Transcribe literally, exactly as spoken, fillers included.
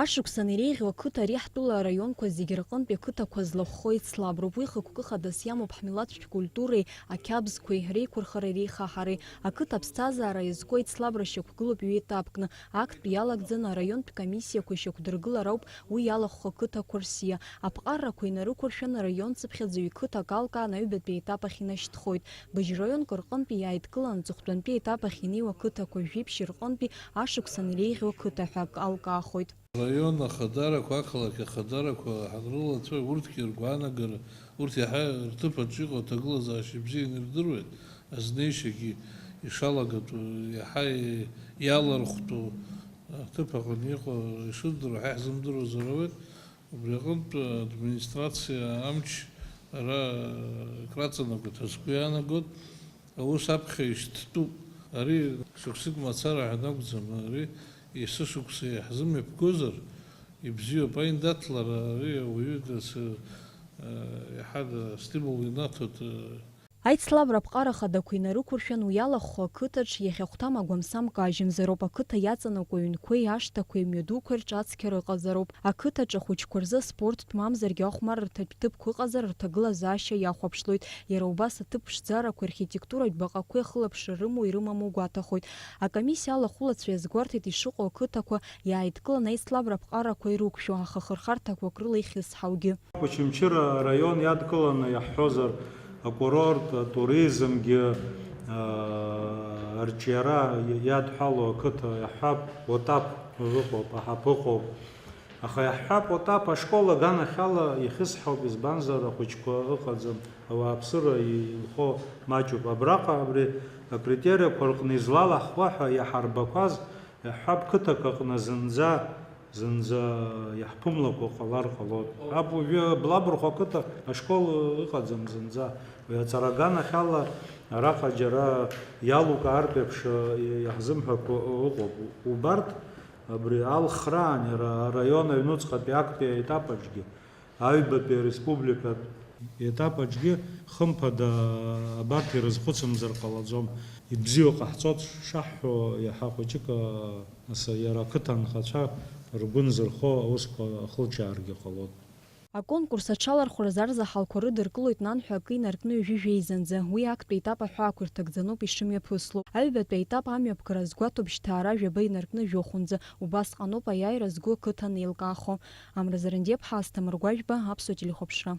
Ашықәсан иреиӷьу ақыҭа ари ҳтәыла араионқәа зегьы рҟынтәи ақыҭақәа злахәхо еицлаброуп. Уи хықәкы хадас иамоуп ҳмилаҭтә культуреи ақьабзқәеи реиқәырхареи реихаҳареи. Ақыҭа аԥсҭазаара иазку аицлабра шьақәгылоуп ҩеитапкны. Актәи иалагӡаны араионтә комиссиақәа ишьақәдыргылар ауп уи иалахәхо ақыҭақәа рсиа. Аԥҟарақәа инарықәыршәаны араион цыԥхьаӡа ҩ-қыҭак алкаан аҩбатәи аетап ахь инашьҭхоит. Быжь раионк рҟынтәи иааидкыланы аҵыхәтәантәи аетап ахь инеиуа ақыҭақәа жәиԥшь рҟынтәи ашықәсан иреиӷьу ақыҭа ҳәа акы алкаахоит. Араион ахадарақәа, ақалақь ахадарақәа ҳанрылацәажәо, урҭгьы ргәаанагара, урҭ иаҳа рҭыԥ аҿы иҟоу аҭагылазаашьа ибзианы ирдыруеит, азнеишьагьы ишалагатәу, иаҳа иалархәтәу аҭыԥ аҟны иҟоу ишырдыруа ҳәа иаҳзымдыруазар ауеит. Убри аҟынтә администрациа амч ара краҵанакуеит ҳәа сгәы иаанагоит. Аус аԥхьа ишьҭтәуп. Ари шықәсык мацара ҳәа анакәӡам, ари есышықәса иаҳзымҩаԥгозар, ибзиоуп аиндаҭлара, ари ауаҩы дас, э, иаҳа стимул инаҭоит, э. Аицлабра аԥҟара хадақәа инарықәыршәан, уи иалахәхо ақыҭаҿ иахьахәҭам агәамсам кажьымзароуп, ақыҭа иаҵанакуа аҩнқәеи ашҭақәеи амҩадуқәеи рҿы ацқьара ыҟазароуп, ақыҭаҿ ахәыҷқәа рзы аспорттә мамзаргьы ахәмарра рҭатә ҭыԥқәа ыҟазар, рҭагылазаашьа иахәаԥшлоит. Иара убас аҭыԥ ԥшӡарақәеи архитектуратә баҟақәеи ахылаԥшра рымоу ирымаму гәаҭахоит. Акомиссиа алахәылацәа иазгәарҭеит ишыҟоу ақыҭақәа иааидкыланы аицлабра аԥҟарақәа ирықәшәо, аха хырхарҭақәак рыла ихьысҳаугьы. Очамчыра араион иадкыланы иаҳҳәозар, акурорт, атуризмгьы, аа, арҿиара иадҳәало ақыҭа иаҳҳәап, Отаԥ ыҟоуп, Аҳаԥ ыҟоуп. Аха иаҳҳәап, Отаԥ ашкол аганахьала ихьысҳауп, избанзар ахәыҷқәа ыҟаӡам, ауааԥсыра инхо маҷуп. Абраҟа абри акритериақәа рҟны излалаҳхуа ҳәа иаҳарбақәаз, иаҳҳәап, қыҭак аҟны зынӡа, зынӡа иаҳԥымлакәа ҟалар ҟалоит. Аб уажәы Блабырхәа ақыҭа ашкол ыҟаӡам зынӡа. Уи аҵара аганахьала араҟа џьара иалукаартә еиԥш иаҳзымҳәақәо ыҟоуп. Убарҭ абри алхраан иара араион аҩнуҵҟатәи актәи аетап аҿгьы, аҩбатәи ареспубликатә етап аҿгьы, хымԥада, абарҭ ирызхәыцымзар ҟалаӡом. Ибзиоу ҟаҳҵоит шаҳҳәо, иаҳа хәыҷык, аса, иара ақыҭа анхацәа ргәы нзырхо аусқәа ахылҿиааргьы ҟалоит. Аконкурс аҽалархәразы арзаҳалқәа рыдыркылоит нанҳәа акы инаркны ҩажәи жәеизанӡа. Уи актәи етап аҳәаақәа ирҭагӡаноуп ишымҩаԥысло. Аҩбатәи аетап амҩаԥгара азгәаҭоуп жьҭаара жәаба инаркны жәохәынӡа. Убас ҟаноуп аиааира згәы ақыҭа анеилкаахо. Амра Зарандиаԥҳа, Асҭамыр Гәажәба, Аԥсуа телехәаԥшра.